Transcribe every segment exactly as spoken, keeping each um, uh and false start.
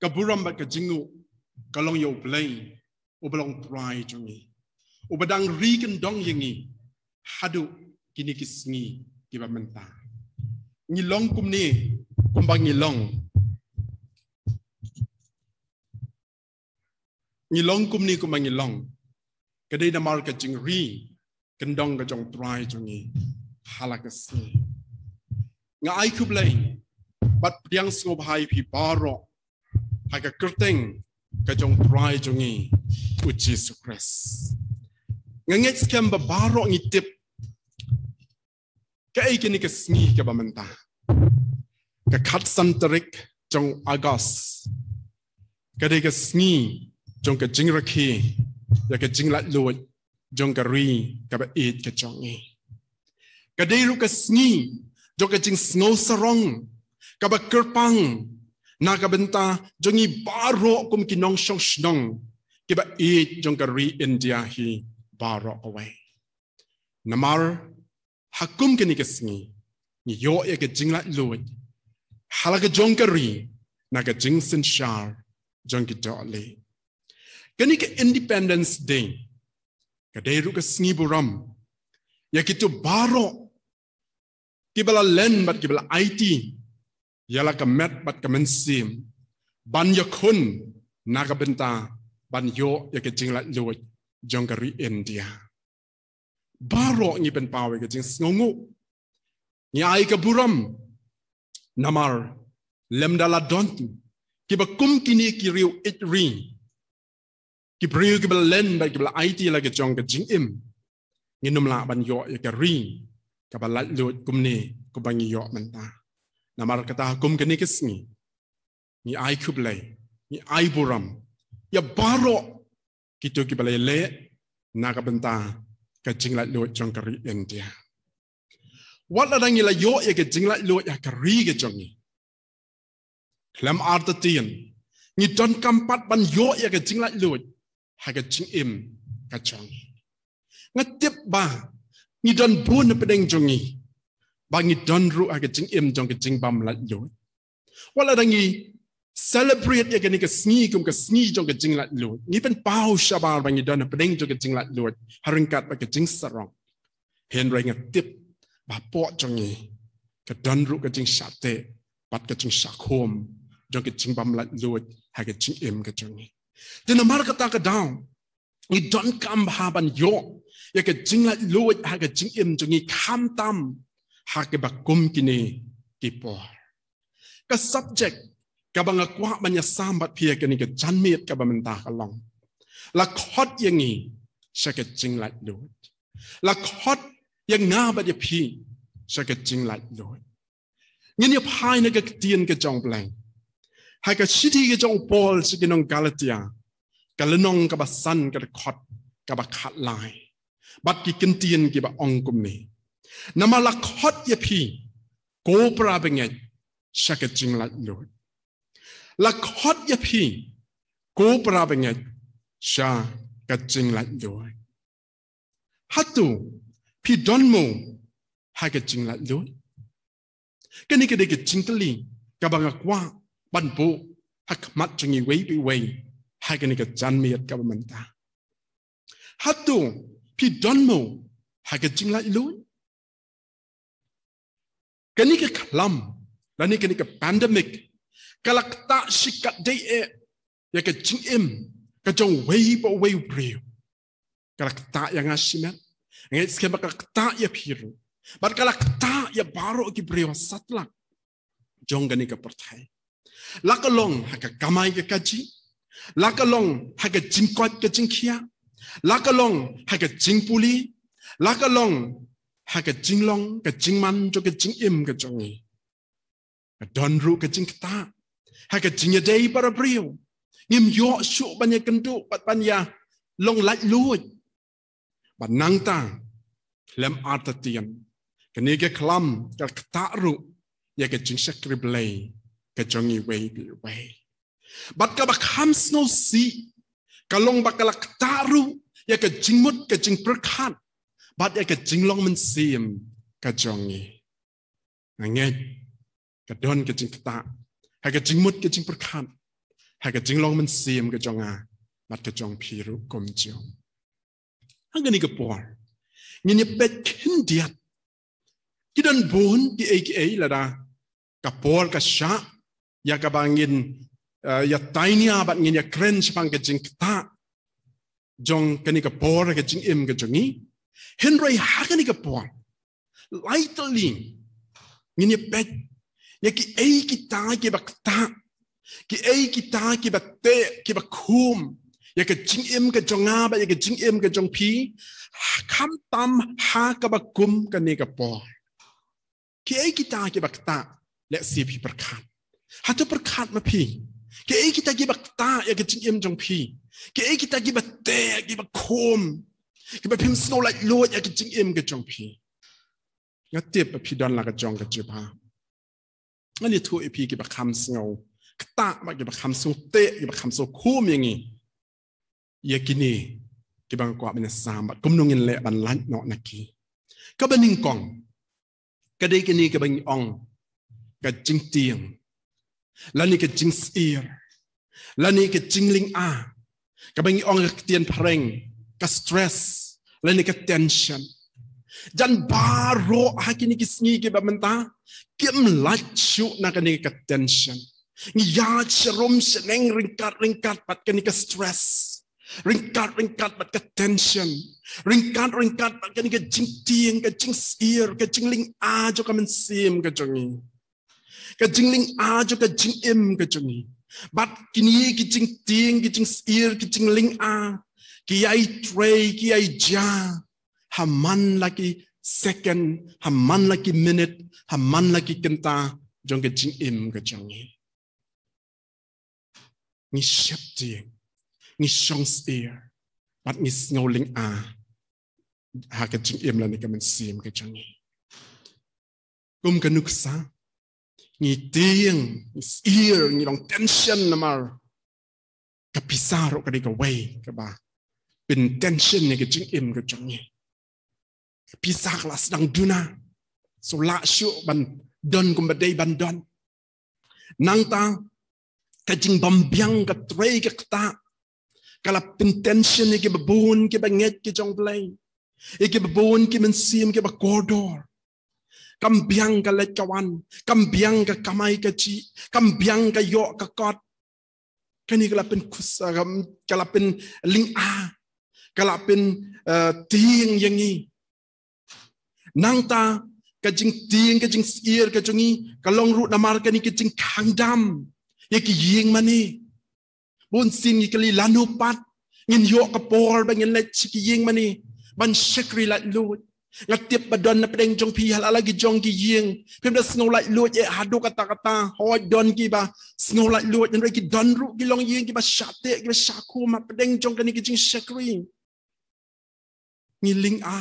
ka burom bad ka jingnguh ka long ïa U Blei uba long Trai jong ngi, uba dang ri kyndong ïa ngi haduh kine ki sngi kiba mynta. Ngi long kumne kumba ngi long. Ngi long kumne kumba ngi long. Ka dei namar ka jingri kyndong ka jong U Trai jong ngi ha la ka sngi. Nga ai khublei bad pdiang sngewbha ïa phi baroh ha ka kyrteng ka jong U Trai jong ngi U Jisu Khrist. Nga ngeit skhem ba baroh ngi tip kaei kane ka sngi kaba mynta. Ka khatsan tarik jong August ka dei ka sngi jong ka jingrakhe ïa ka jinglaitluid jong ka ri kaba ïeit ka jong ngi. Ka dei ruh ka sngi jong ka jingsngew sarong kaba kyrpang na ka bynta jong ngi baroh kum ki nongshong shnong kiba ïeit jong ka ri India hi baroh kawei. Namar ha kum kane ka sngi ngi ïoh ïa ka jinglaitluid ha la ka jong ka ri na ka jingsynshar jong ki dohlieh. Kane ka Independence Day ka dei ruh ka sngi burom ïa kito baroh kiba la len bad kiba la aiti ïa la ka met bad ka mynsiem ban ïakhun na ka bynta ban ïoh ïa ka jinglaitluid jong ka ri India. Baroh ngi pynpaw ïa ka jingsngewnguh, ngi ai ka burom namar lymda la don kiba kum kine ki riew ïeit ri, ki briew kiba la len bad kiba la aiti la ka jong ka jingim, ngin ym lah ban ïoh ïa ka ri kaba laitluid kumne kumba ngi ïoh mynta. Namar kata ha kum kane ka sngi ngi ai khublei, ngi ai burom ïa baroh kito kiba la ïaleh na ka bynta ka jinglaitluid jong ka ri India. Wat lada ngi la ïoh ïa ka jinglaitluid ha ka ri ka jong ngi, khlem artatien ngi donkam pat ban ïoh ïa ka jinglaitluid ha ka jingim ka jong ngi. Nga tip ba ngi don bun na pdeng jong ngi ba ngi don ruh ha ka jingim jong ka jingbym laitluid. Wat lada ngi celebrate ïa kane ka sngi kum ka sngi jong ka jinglaitluid, ngi pynpaw shabar ba ngi don na pdeng jong ka jinglaitluid ha ryngkat bad ka jingsarong. Hynrei nga tip ba hapoh jong ngi ka don ruh ka jingshah teh bad ka jingshah khum jong ka jingbym laitluid ha ka jingim ka jong ngi. Te namar kata ka daw ngi donkam bha ban ïoh ïa ka jinglaitluid ha ka jingim jong ngi khamtam ha kaba kum kine ki por. Ka subject kaba nga kwah ban ïasam bad phi ha kane ka janmiet kaba mynta ka long, la khot ïa ngi sha ka jinglaitluid. La khot ïa nga bad ïa phi sha ka jinglaitluid. Ngin ïa phai na ka ktien ka jong U Blei ha ka shithi ka jong u Paul sha ki nong Galatia, ka lynnong kaba san, ka dkhot kaba khatlai, bad ki kyntien kiba ong kumne: Namar la khot ïa phi, ko para bangeit, sha ka jinglaitluid. La khot ïa phi, ko para bangeit, sha ka jinglaitluid. Hato phi don mo ha ka jinglaitluid? Kane ka dei ka jingkylli kaba nga kwah ban buh ha khmat jong ngi iwei pa iwei ha kane ka janmiet kaba mynta. Hato phi don mo ha ka jinglaitluid? Kane ka khlam lane kane ka pandemic ka la ktah shikatdei eh ïa ka jingim ka jong uwei pa uwei u briew. Ka la ktah ïa nga shimet, nga ngeit skhem ba ka la ktah ïa phi ruh, bad ka la ktah ïa baroh ki briew ha satlak jong kane ka pyrthei. La ka long ha ka kamai ka kajih, la ka long ha ka jingkoit ka jingkhiah, la ka long ha ka jingpule, la ka long ha ka jinglong ka jingman jong ka jingim ka jong ngi. Ka don ruh ka jingktah ha ka jingïadei para briew. Ngim ïoh shuh ban ïakynduh bad ban ïa long laitluid. Bad nangta, khlem artatien, kane ka khlam ka la ktah ruh ïa ka jingshakri Blei ka jong ngi iwei pa iwei. Bad kaba kham sngewsih ka long ba ka la ktah ruh ïa ka jingmut ka jingpyrkhat bad ïa ka jinglong mynsiem ka jong ngi. Nga ngeit ka don ka jingktah ha ka jingmut ka jingpyrkhat ha ka jinglong mynsiem ka jong nga bad ka jong phi ruh kumjuh. Ha kane ka por ngin ïa peit khyndiat. Ki don bun kiei kiei lada ka por ka shah ïa kaba ngin, eh, ïa tainia bad ngin ïa kren shaphang ka jingktah jong kane ka por ka jingim ka jong ngi. Hynrei ha kane ka por, lai tylli ngin ïa peit ïa kiei kita kiba ktah, kiei kita kiba teh, kiba khum ïa ka jingim ka jong nga bad ïa ka jingim ka jong phi, khamtam ha kaba kum kane ka por. Kiei kita kiba ktah, lehse phi pyrkhat. Hato pyrkhat ma phi? Kiei kita kiba ktah ïa ka jingim jong phi? Kiei kita kiba teh, kiba khum, kiba phim sngew laitluid ïa ka jingim ka jong phi? Nga tip ba phi don la ka jong ka jubab. Ngan ïathuh ïa phi kiba kham sngew ktah bad kiba kham sngew teh, kiba kham sngew khum ïa ngi, ïa kine kiba nga kwah ban ïasam bad kumno ngin leh ban lait noh na ki. Kaba nyngkong ka dei kane kaba ngi ong ka jingtieng, lane ka jingsyier, lane ka jinglynga, kaba ngi ong ha ka ktien phareng ka stress lane ka tension. Jan baroh ha kine ki sngi kiba mynta kim lait shuh na kane ka tension. Ngi ïaid sharum shaneng ryngkat ryngkat bad kane ka stress, ryngkat ryngkat bad ka tension, ryngkat ryngkat bad kane ka jingtieng, ka jingsyier, ka jinglynga jong ka mynsiem ka jong ngi, ka jinglynga jong ka jingim ka jong ngi. Bad kine ki jingtieng, ki jingsyier, ki jinglynga ki ïai trei, ki ïai jia ha man la ki second, ha man la ki minit, ha man la ki kynta jong ka jingim ka jong ngi. Ngi sheptieng, ngi shong syier bad ngi sngew lynga ha ka jingim lane ka mynsiem ka jong ngi. Kum ka nuksa, ngi tieng, ngi syier, ngi long tension namar ka pisa ruh ka dei kawei kaba pyntension ïa ka jingim ka jong ngi. Ka pisa ka la sdang duna, shu lah shuh ban don kumba dei ban don. Nangta ka jingbym biang ka trei ka ktah ka la pyntension ïa kiba bun kiba ngeit ki jong Blei, ïa kiba bun ki mynsiem kiba kordor. Kam biang ka leit ka wan, kam biang ka kamai kajih, kam biang ka ïoh ka kot. Kane ka la pynkhusa, ka la pynlynga, ka la pyn, eh, tieng ïa ngi. Nangta ka jingtieng, ka jingsyier ka jong ngi ka long ruh namar kane ka jingkhang dam ïa ki ïing mane. Bun sien ngi kylli lano pat ngin ïoh ka por ba ngin leit sha ki ïing mane ban shakri laitluid. Nga tip ba don na pdeng jong phi ha la la ki jong ki ïing phim da sngew laitluid eh haduh katta katta. Hooid, don kiba sngew laitluid, hynrei ki don ruh ki longïing kiba shah teh, kiba shah khum ha pdeng jong kane ka jingshakri. Ngi lynga,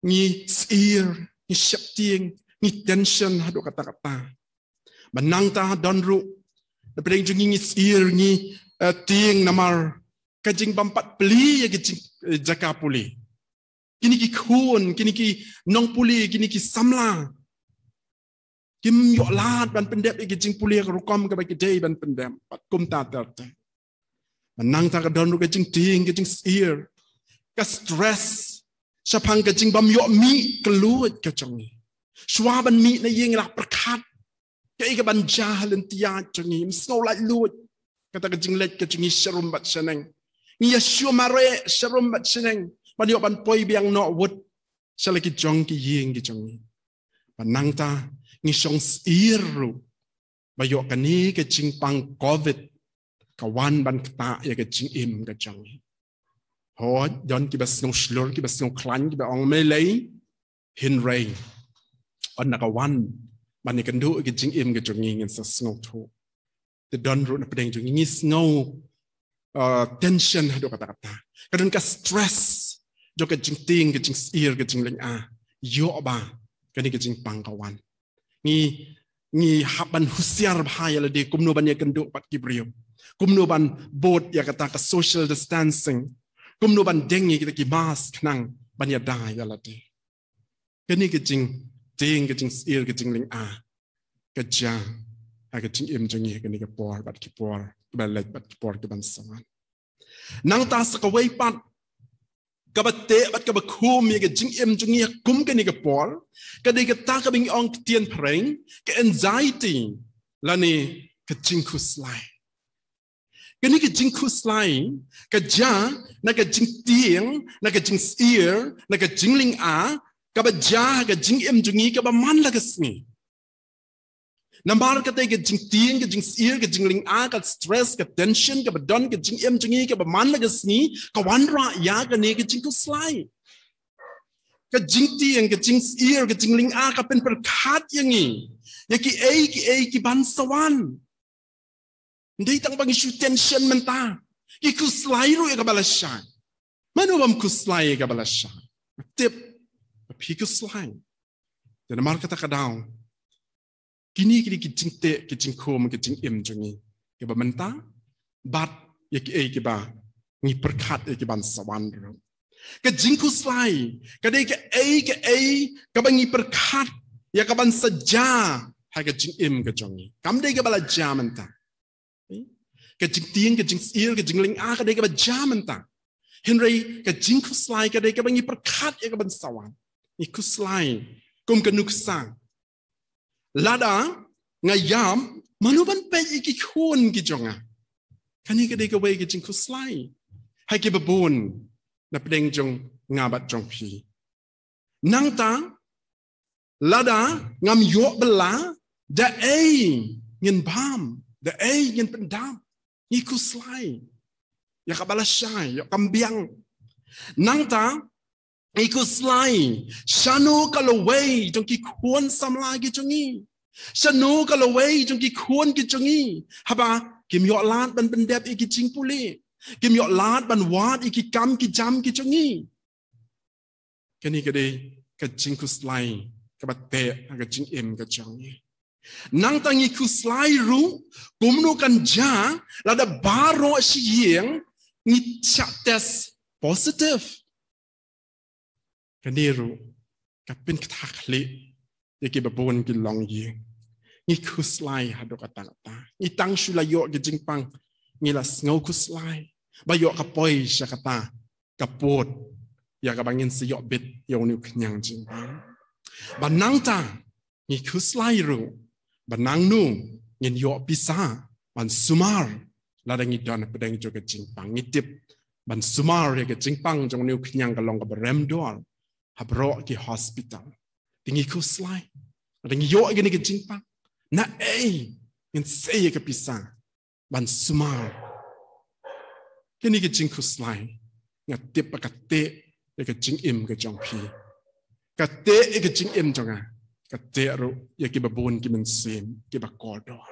ngi syier, ngi sheptieng, ngi tension haduh katta katta. Ba nangta don ruh na pdeng jong ngi ngi syier, ngi, eh, tieng namar ka jingbym pat plie ïa ka jing, eh, jaka pule. Kine ki khun, kine ki nongpule, kine ki samla kim ïoh lad ban pyndep ïa ka jingpule ka rukom kaba ki dei ban pyndep, bad kumta ter ter. Ba nangta ka don ruh ka jingtieng, ka jingsyier, ka stress shaphang ka jingbym ïoh mih ka luid ka jong ngi. Shuwa ban mih na ïing la pyrkhat kaei kaban jia ha lynti ïaid jong ngi, ym sngew laitluid. Kata ka jingleit ka jong ngi sharum bad shaneng, ngi ïa shu mareh sharum bad shaneng ban ïoh ban poi biang noh wut sha la ki jong ki ïing ki jong ngi. Ba nangta ngi shong syier ruh ba ïoh kane ka jingpang covid ka wan ban ktah ïa ka jingim ka jong ngi. Hooid, don kiba sngew shlur, kiba sngew khlaiñ, kiba ong mei lei, hynrei ynda ka wan ban ïakynduh ïa ka jingim ka jong ngi ngin sa sngewthuh. Te don ruh na pdeng jong ngi ngi sngew, uh, tension haduh katta katta. Ka don ka stress jong ka jingtieng, ka jingsyier, ka jinglynga. Ïoh ba kane ka jingpang ka wan, ngi, ngi hap ban husiar bha ïa lade kumno ban ïakynduh bad ki briew, kumno ban bud ïa kata ka social distancing, kumno ban deng ïa kita ki mask khnang ban ïada ïa lade. Kane ka jingtieng, ka jingsyier, ka jinglynga ka jia ha ka jingim jong ngi ha kane ka por bad ki por kiba leit bad ki por kiban sa wan. Nangta sa kawei pat kaba teh bad kaba khum ïa ka jingim jong ngi ha kum kane ka por ka dei kata kaba ngi ong ktien phareng ka anxiety lane ka jingkhuslai. Kane ka jingkhuslai ka jia na ka jingtieng, na ka jingsyier, na ka jinglynga kaba jia ha ka jingim jong ngi kaba man la ka sngi. Namar kata ka jingtieng, ka jingsyier, ka jinglynga, ka stress, ka tension kaba don ha ka jingim jong ngi kaba man la ka sngi ka wanrah ïa kane ka jingkhuslai. Ka jingtieng, ka jingsyier, ka jinglynga ka pynpyrkhat ïa ngi ïa kiei kiei kiban sa wan. Ym dei tang ba ngi shu tension mynta, ki khuslai ruh ïa kaba lashai. Mano bym khuslai ïa kaba lashai? Tip ba phi khuslai. Te namar kata ka daw kine ki dei ki jingteh ki jingkhum ki jingim jong ngi kiba mynta bad ïa kiei kiba ngi pyrkhat ïa kiban sa wan ruh. Ka jingkhuslai ka dei kaei kaei kaba ngi pyrkhat ïa kaban sa jia ha ka jingim ka jong ngi. Kam dei kaba la jia mynta. Ka jingtieng, ka jingsyier, ka jinglynga ka dei kaba jia mynta. Hynrei ka jingkhuslai ka dei kaba ngi pyrkhat ïa kaban sa wan. Ngi khuslai kum ka nuksa. Lada nga ïap, mano ban peit ïa ki khun ki jong nga? Kane ka dei kawei ka jingkhuslai ha kiba bun na pdeng jong nga bad jong phi. Nangta lada ngam ïoh bylla, da ei ngin bam, da ei ngin pyndap? Ngi khuslai ïa kaba lashai, ïa kam biang. Nangta ngi khuslai shano ka lawei jong ki khun samla ki jong ngi, shano ka lawei jong ki khun ki jong ngi, haba kim ïoh lad ban pyndep ïa ki jingpule, kim ïoh lad ban wad ïa ki kam ki jam ki jong ngi. Kane ka dei ka jingkhuslai kaba teh ha ka jingim ka jong ngi. Nangta ngi khuslai ruh kumno kan jia lada baroh shi ïing ngi shah test positive. Kane ruh ka pynkthah khlieh ïa kiba bun ki longïing. Ngi khuslai haduh katta katta. Ngi tang shu la ïoh ki jingpang ngi la sngew khuslai ba ïoh ka poi sha kata ka pud ïa kaba ngin sa ïoh bit ïa une u khñiang jingpang. Ba nangta ngi khuslai ruh ba nangno ngin ïoh pisa ban sumar lada ngi don hapdeng jong ka jingpang. Ngi tip ban sumar ïa ka jingpang jong une u khñiang ka long kaba rem dor ha baroh ki hospital. Te ngi khuslai lada ngi ïoh ïa kane ka jingpang, na ei ngin sei ïa ka pisa ban sumar? Kane ka jingkhuslai nga tip ba ka teh ïa ka jingim ka jong phi, ka teh ïa ka jingim jong nga, ka teh ruh ïa kiba bun ki mynsiem kiba kordor.